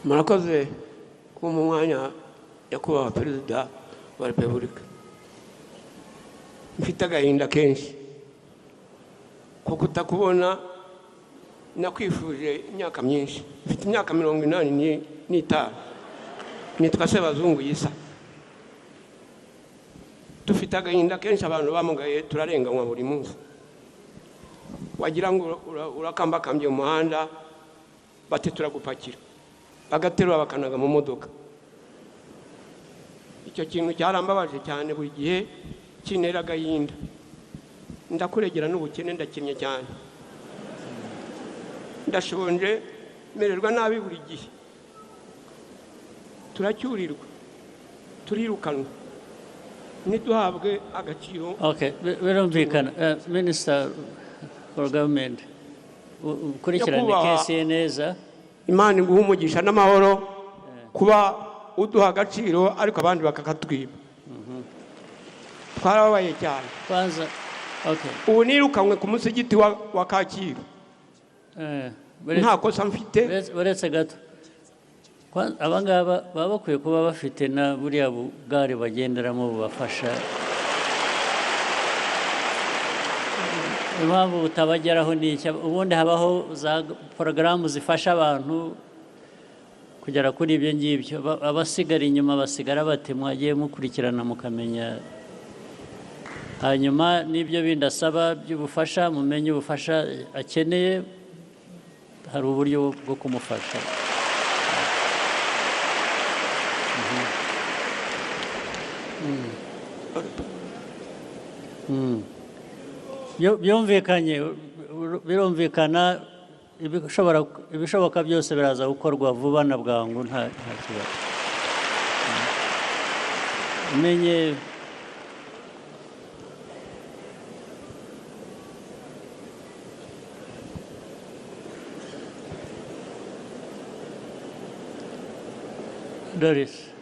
Murakoze kumpa umwanya, nyakubahwa Perezida wa Repubulika. Mfite agahinda kenshi ko kutakubona. Nakwifuje imyaka myinshi. Mfite imyaka 85. Nitwa Sebazungu Yisa. Dufite agahinda kenshi, abantu bamugaye turarenganywa buri munsi. Wagira ngo urakambakambye mu muhanda, bati turagupakira, bagaterura bakanaga mu modoka. Icyo kintu cyarambabaje cyane, buri gihe kintera agahinda. Ndakuregera n'ubukene, ndakennye cyane, ndashonje, mererwa nabi buri gihe. Turacyurirwa, turirukanwa, ntiduhabwe agaciro. Okay, birumvikana. Minister for Government, ukurikirane Nyakubahwa, case ye neza. Imana iguha umugisha n'amahoro kuba uduha agaciro, ariko abandi bakakatwiba. Twarababaye cyane. Kwanza, okay. Ubu nirukanywe ku musigiti wa Kacyiru nta kosa mfite. Uretse gato. Aba ngaba baba bakwiye kuba bafite na buriya bugare bagenderamo bubafasha. Impamvu butabageraho ni iki? Ubundi habaho za porogaramu zifasha abantu kugera kuri ibyo ngibyo. Abasigara inyuma basigara bate? Mwagiye mukurikirana mukamenya, hanyuma n'ibyo bindi asaba by'ubufasha, mumenye ubufasha akeneye, hari uburyo bwo kumufasha. Byumvikanye, birumvikana, ibishoboka byose biraza gukorwa vuba na bwangu, nta kibazo. Umenye Doris.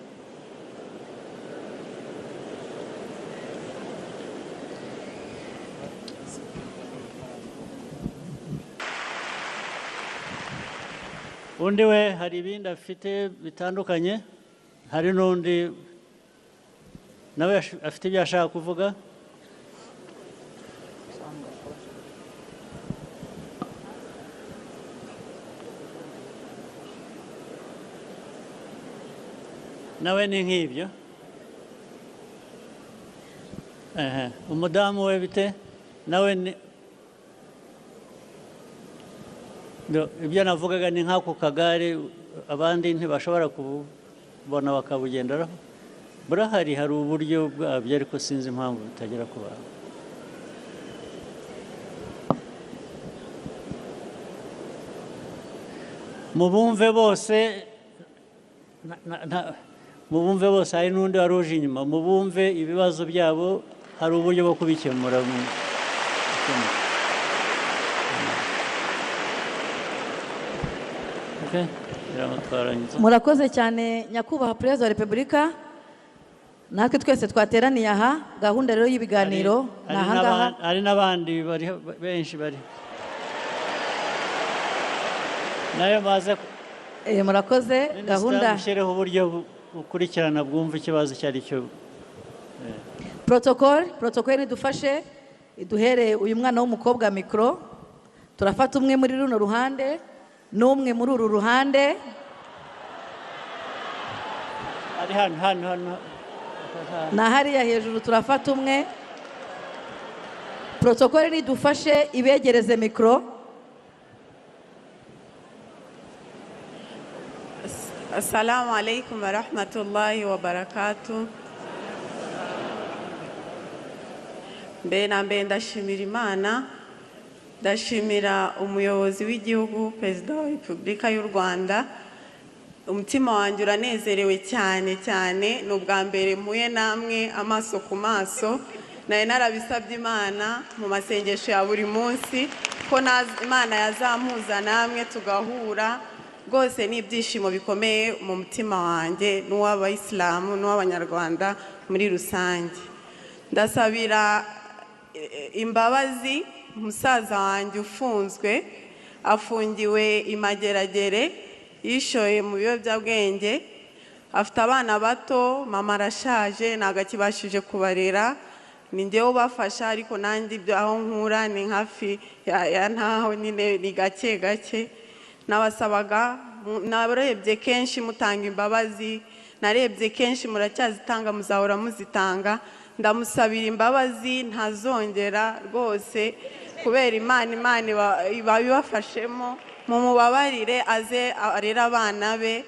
Undi we hari ibindi afite bitandukanye, hari n'undi nawe afite ibyo ashaka kuvuga. Nawe ni nk'ibyo. Ehe, umudamu we bite? Nawe ni ibyo navugaga ni nk'ako kagare abandi ntibashobora kubona bakabugenderaho. Burahari, hari uburyo bwabyo, ariko sinzi impamvu bitagera ku bantu. Mubumve bose, mubumve bose, hari n'undi wari uje inyuma, mubumve ibibazo byabo, hari uburyo bwo kubikemura. Okay, biramutwaranyije. Murakoze cyane, nyakubahwa Perezida wa Repubulika. Natwe twese twateraniye aha, gahunda rero y'ibiganiro ni aha ngaha. Hari n'abandi bari benshi bari nayo maze. Murakoze. Minisita, gahunda mushyireho uburyo bukurikirana bwumva ikibazo icyo ari cyo. Protocole idufashe iduhere uyu mwana w'umukobwa mikoro. Turafata umwe muri runo ruhande n'umwe muri uru ruhande. Ari hano, hano, hano. Na hariya hejuru turafata umwe. Protocole nidufashe ibegereze mikoro. Assalamu alaikum wa rahmatullahi wa barakatuh. Mbere na mbere ndashimira Imana, ndashimira umuyobozi w'igihugu, Perezida wa Repubulika y'u Rwanda. Umutima wanjye uranezerewe cyane cyane, ni ubwa mbere mpuye namwe amaso ku maso. Nari narabisabye Imana mu masengesho ya buri munsi ko Imana yazampuza namwe tugahura. Rwose ni ibyishimo bikomeye mu mutima wanjye n'uw'abayisilamu n'uw'abanyarwanda muri rusange. Ndasabira imbabazi musaza wanjye ufunzwe, afungiwe i Mageragere. Yishoye mu biyobyabwenge, afite abana bato, mama arashaje, ntabwo akibashije kubarera. Ni njyewe ubafasha, ariko nanjye ibyo aho nkura ni hafi ya ntaho nyine, ni gake gake. Nabasabaga, narebye kenshi mutanga imbabazi, narebye kenshi muracyazitanga, muzahora muzitanga. Ndamusabira imbabazi, ntazongera rwose, kubera Imana. Imana iba ibafashemo, mumubabarire, aze arere abana be,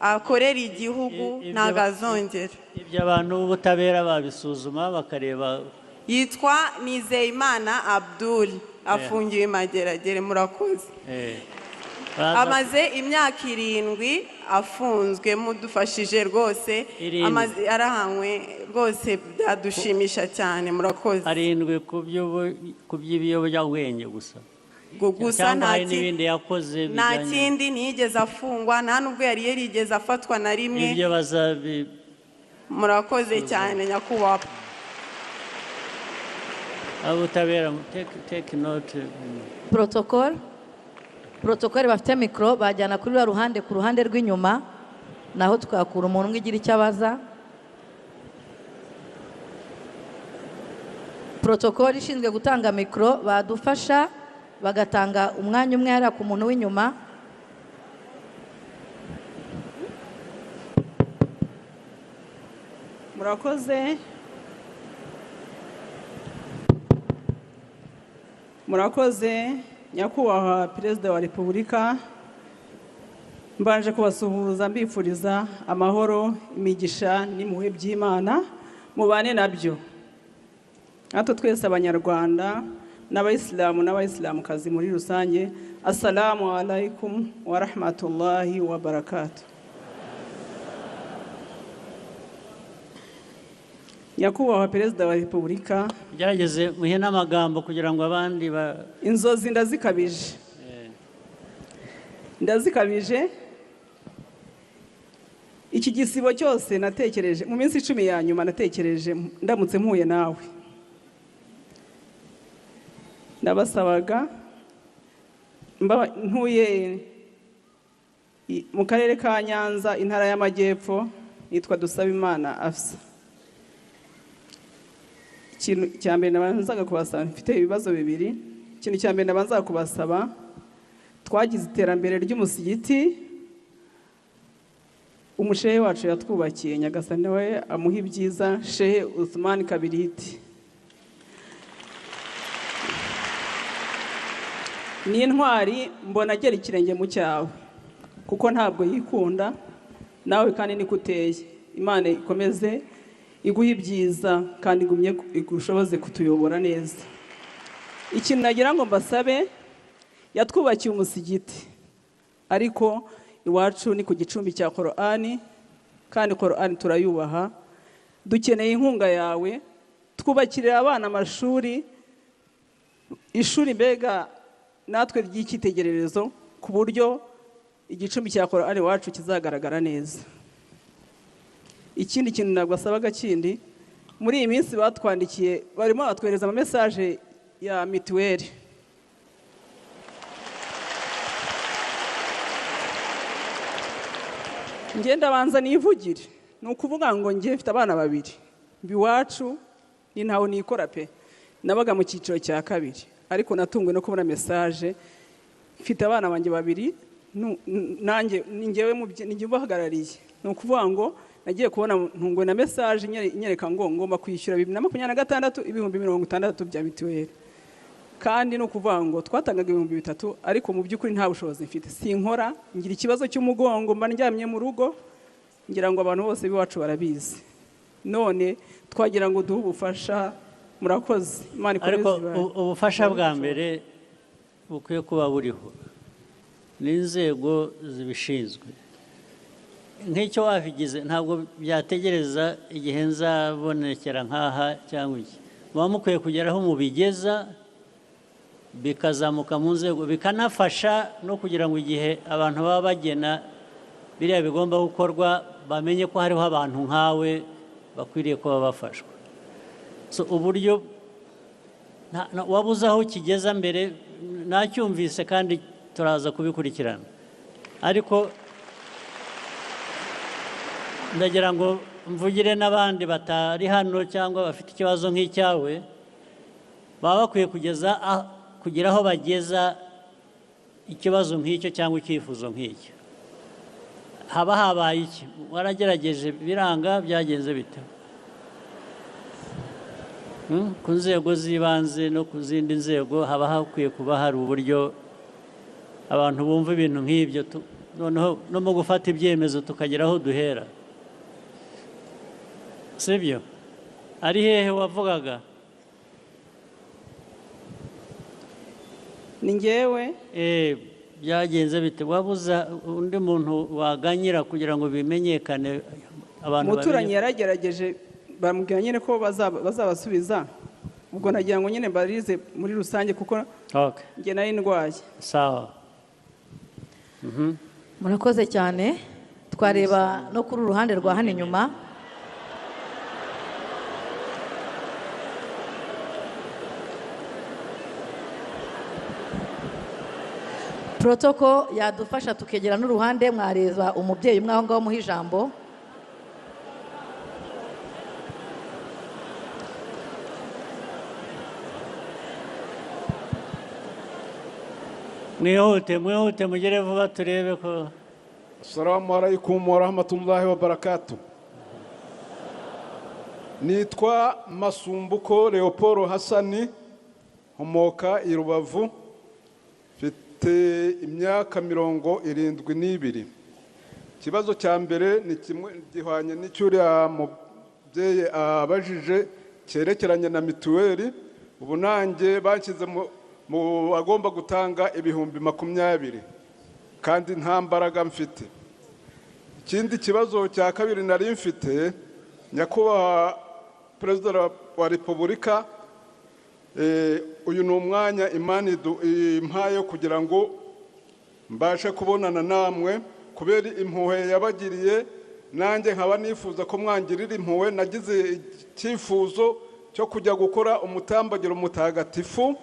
akorere igihugu, ntabwo azongera. Ibyo abantu b'ubutabera babisuzuma bakareba. Yitwa Nizeyimana Abdul, afungiwe i Mageragere. Murakoze. Amaze imyaka 7 afunzwe. Mudufashije rwose. 7. Amaze arahanywe rwose, byadushimisha cyane. Murakoze. 7 ku by'ibiyobyabwenge gusa? Gusa. Cyangwa Nta hari n'ibindi yakoze nta bijyanye? kindi, ntiyigeze afungwa, nta nubwo yari yarigeze afatwa na rimwe. Ibyo bazabi Murakoze cyane, nyakubahwa. Abutabera, take note. Protocole bafite mikoro, bajyana kuri ruriya ruhande, ku ruhande rw'inyuma, naho twakura umuntu umwe ugira icyo abaza. Protocole ishinzwe gutanga mikoro badufasha bagatanga umwanya umwe hariya ku muntu w'inyuma. Murakoze, murakoze, nyakubahwa Perezida wa Repubulika. Mbanje kubasuhuza, mbifuriza amahoro, imigisha n'impuhwe by'Imana mubane nabyo, natwe twese Abanyarwanda n'Abayisilamu n'Abayisilamukazi muri rusange. Assalamu alaikum wa rahmatullahi wa barakatuh. Nyakubahwa Perezida wa Repubulika, Gerageze muhe n'amagambo kugira ngo abandi ba Inzozi ndazikabije, ndazikabije. Iki gisibo cyose natekereje mu minsi 10 ya nyuma, natekereje ndamutse mpuye nawe. Ndabasabaga, ntuye mu karere ka Nyanza, intara y'Amajyepfo, nitwa Dusabimana Afsa. Ikintu cya mbere nabanzaga kubasaba, mfite ibibazo bibiri. Ikintu cya mbere nabanzaga kubasaba, twagize iterambere ry'umusigiti umushehe wacu yatwubakiye, Nyagasani we amuha ibyiza, Shehe Uthman Kabiriti. Ni intwari, mbona agera ikirenge mu cyawe, kuko ntabwo yikunda, nawe kandi niko uteye. Imana ikomeze iguhe ibyiza kandi igumye igushoboze kutuyobora neza. Ikintu nagira ngo mbasabe, yatwubakiye umusigiti, ariko iwacu ni ku gicumbi cya Korani, kandi Korani turayubaha. Dukeneye inkunga yawe, twubakirira abana amashuri, ishuri mbega natwe ry'icyitegererezo, ku buryo igicumbi cya Korani iwacu kizagaragara neza. Ikindi kintu nabwo kindi, muri iyi minsi batwandikiye, barimo batwohereza ama message ya mituweli. Ngenda banza nivugire, ni ukuvuga ngo ngiye mfite abana babiri, iwacu ni ntawe nikora pe, nabaga mu cyiciro cya kabiri, ariko natungwe no kubona message. Mfite abana banjye babiri, nanjye ningewe ninjye ubahagarariye. Ni ukuvuga ngo nagiye kubona ntungwe na message inyereka ngo ngomba kwishyura 2026 60,000 bya mituweli, kandi ni ukuvuga ngo twatangaga 3000, ariko mu by'ukuri nta bushobozi mfite, sinkora, ngira ikibazo cy'umugongo, mba ndyamye mu rugo, ngira ngo abantu bose b'iwacu barabizi. None twagira ngo duhe ubufasha. Murakoze, Imana ikomeze. Ariko ubufasha bwa mbere bukwiye kuba buriho n'inzego zibishinzwe. Nk'icyo wabigize ntabwo byategereza igihe nzabonekera nk'aha cyangwa iki, muba mukwiye kugera aho mubigeza, bikazamuka mu nzego, bikanafasha no kugira ngo igihe abantu baba bagena biriya bigomba gukorwa bamenye ko hariho abantu nkawe bakwiriye kuba bafashwa. So uburyo wabuze aho kigeza mbere nacyumvise, kandi turaza kubikurikirana. Ariko ndagira ngo mvugire n'abandi batari hano cyangwa bafite ikibazo nk'icyawe, baba bakwiye kugira aho bageza ikibazo nk'icyo cyangwa icyifuzo nk'icyo. Haba habaye iki? Waragerageje biranga, byagenze bite? Ku nzego z'ibanze no ku zindi nzego haba hakwiye kuba hari uburyo abantu bumva ibintu nk'ibyo, noneho no mu gufata ibyemezo tukagera aho duhera. Sibyo? Ari hehe wavugaga? Ni njyewe. Byagenze bite? Wabuza undi muntu waganyira kugira ngo bimenyekane abantu? Umuturanyi yaragerageje, bamubwira nyine ko bazabasubiza. Ubwo nagira ngo nyine mbarize muri rusange kuko njye nari ndwaye. Sawa. Murakoze cyane. Twareba no kuri uruhande rwa hano inyuma. Protocol yadufasha tukegera n'uruhande, mwareza umubyeyi umwe aho ngaho muha ijambo. Mwihute, mwihute mugere vuba turebe ko. Assalamu alaikum wa rahmatullahi wa barakatuh. Nitwa Masumbuko Leopold Hassani, nkomoka i Rubavu, mfite imyaka 72. Ikibazo cya mbere ni kimwe gihwanye n'icyuriya mubyeyi abajije cyerekeranye na mituweli. Ubu nanjye banshyize mu agomba gutanga 20,000 kandi nta mbaraga mfite. Ikindi kibazo cya kabiri nari mfite, nyakubahwa Perezida wa Repubulika, uyu ni umwanya Imana impaye kugira ngo mbashe kubonana namwe kubera impuhwe yabagiriye, nanjye nkaba nifuza ko mwangirira impuhwe. Nagize icyifuzo cyo kujya gukora umutambagiro mutagatifu,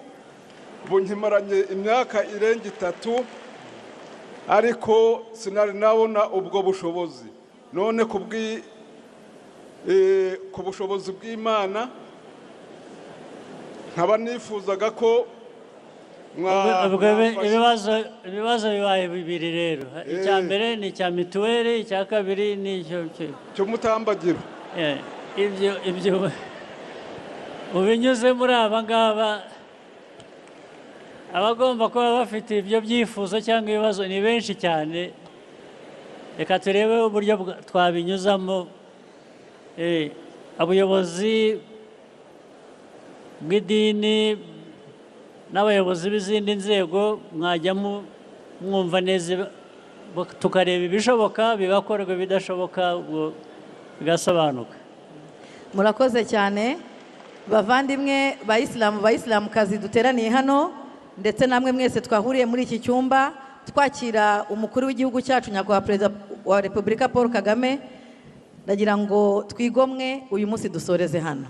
ubu nkimaranye imyaka irenga 3, ariko sinari nabona ubwo bushobozi. None ku bushobozi bw'Imana nkaba nifuzaga ko ibibazo bibaye bibiri rero. Icya mbere ni icya mituweli, icya kabiri ni icyo cy'umutambagiro. Ibyo ubinyuze muri aba ngaba, abagomba kuba bafite ibyo byifuzo cyangwa ibibazo ni benshi cyane. Reka turebe uburyo twabinyuzamo. Abayobozi bw'idini n'abayobozi b'izindi nzego mwajya mwumva neza, tukareba ibishoboka bigakorwa, ibidashoboka bigasobanuka. Murakoze cyane bavandimwe bayisilamu, bayisilamukazi duteraniye hano, ndetse namwe mwese twahuriye muri iki cyumba twakira umukuru w'igihugu cyacu nyakubahwa Perezida wa Repubulika Paul Kagame. Ndagira ngo twigomwe uyu munsi dusoreze hano.